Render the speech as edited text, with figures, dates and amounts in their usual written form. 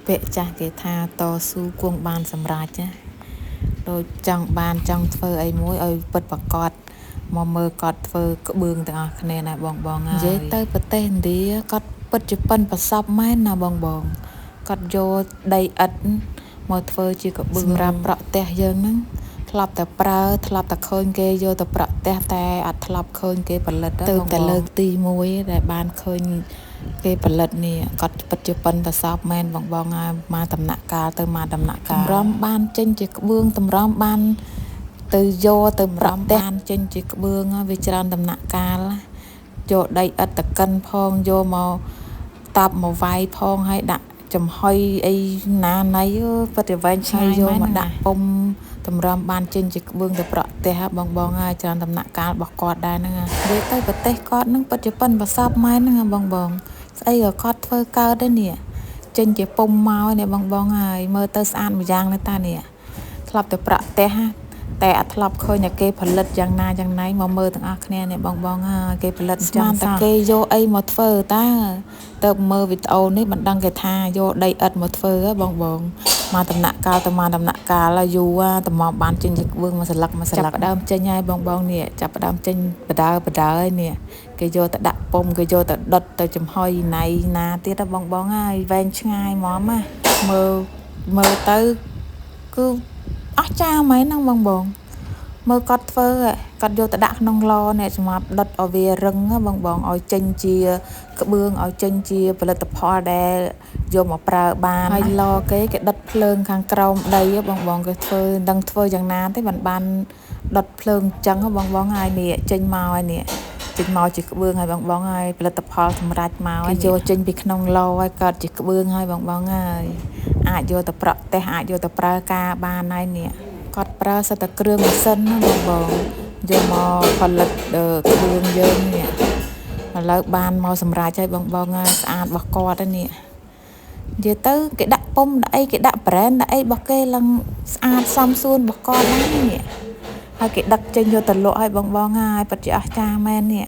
ពាក្យចាស់គេថាតស៊ូគង់បានសម្រេចណាដូចចង់បានចង់ធ្វើអីមួយឲ្យពិតប្រាកដមកមើលគាត់ធ្វើក្បឿងទាំងអស់គ្នាណាបងបងហើយនិយាយទៅប្រទេសឥណ្ឌាគាត់ពិតជាប៉ិនប្រសប់មែនណាបងបងគាត់យកដីឥដ្ឋមកធ្វើជាក្បឿងសម្រាប់ប្រក់ផ្ទះយើងហ្នឹងធ្លាប់តែប្រើធ្លាប់តែឃើញគេយកទៅប្រក់ផ្ទះតែអត់ធ្លាប់ឃើញគេផលិតទៅតែលើកទី1ដែលបានឃើញគេផលិតនេះគាត់ពិតជាប៉ិនប្រសប់មែនបងបងហើយមកដំណាក់កាលទៅមកដំណាក់កាលតម្រាំបានចេញជាក្បឿងតម្រាំបានទៅយកទៅប្រក់ផ្ទះបានចេញជាក្បឿងវាច្រើនដំណាក់កាលយកដីឥដ្ឋតកិនផងយកមកតាប់មកវាយផងហើយដាក់ចំហុយអីណាណីពិតជាវែងឆ្ងាយយកមកដាក់ពុំតម្រាំបានចេញជាក្បឿងទៅប្រក់ផ្ទះបងបងហើយច្រើនដំណាក់កាលរបស់គាត់ដែរហ្នឹងនិយាយទៅប្រទេសគាត់ហ្នឹងពិតជាប៉ិនប្រសប់មែនហ្នឹងបងបងស្អីក៏គាត់ធ្វើកើតដែរនេះចេញជាពុំមកនេះបងបងហើយមើលទៅស្អាតម្យ៉ាងនេះតានេះធ្លាប់តែប្រក់ផ្ទះតែអត់ធ្លាប់ឃើញតែគេផលិតយ៉ាងណាយ៉ាងណៃមកមើលទាំងអស់គ្នានេះបងបងហើយគេផលិតចឹងតែគេយកអីមកធ្វើតាទៅមើលវីដេអូនេះមិនដឹងគេថាយកដីឥដ្ឋមកធ្វើបងបងមកដំណាក់កាលទៅមកដំណាក់កាលយូរតម្រាំបានចេញជាក្បឿងមួយសន្លឹកមួយសន្លឹកចាប់ដើមចេញហើយបងបងនេះចាប់ដើមចេញបដើបដើហើយនេះគេយកទៅដាក់ពុំគេយកទៅដុតទៅចំហុយណៃណាទៀតបងបងហើយវែងឆ្ងាយហ្មងណាមើលទៅគឺអស្ចារ្យមែនហ្នឹងបងបងមើលគាត់ធ្វើគាត់យកទៅដាក់ក្នុងឡនេះសម្រាប់ដុតឲ្យវារឹងបងបងឲ្យចេញជាក្បឿងឲ្យចេញជាផលិតផលដែលយកមកប្រើបានហើយឡគេដុតភ្លើងខាងក្រោមដីបងបងគេធ្វើមិនដឹងធ្វើយ៉ាងណាទេបានដុតភ្លើងអញ្ចឹងបងបងហើយនេះចេញមកហើយនេះចេញមកជាក្បឿងហើយបងបងហើយផលិតផលសម្រាប់មកហើយយកចេញពីក្នុងឡហើយកើតជាក្បឿងហើយបងបងហើយអាចយកទៅប្រក់ផ្ទះអាចយកទៅប្រើការបានហើយនេះគាត់ប្រើសិតតែគ្រឿងម៉ាស៊ីនណាបងបងយកមកផលិតក្បឿងយើងនេះឥឡូវបានមកសម្រាប់ហើយបងបងហើយស្អាតរបស់គាត់ហើយនេះនិយាយទៅគេដាក់ពុំដាក់អីគេដាក់ប្រេនដាក់អីរបស់គេឡើងស្អាតសមសួនរបស់គាត់ហ្នឹងនេះហើយគេដឹកចេញយកទៅលក់ឲ្យបងបងហើយពិតជាអស្ចារ្យមែននេះ។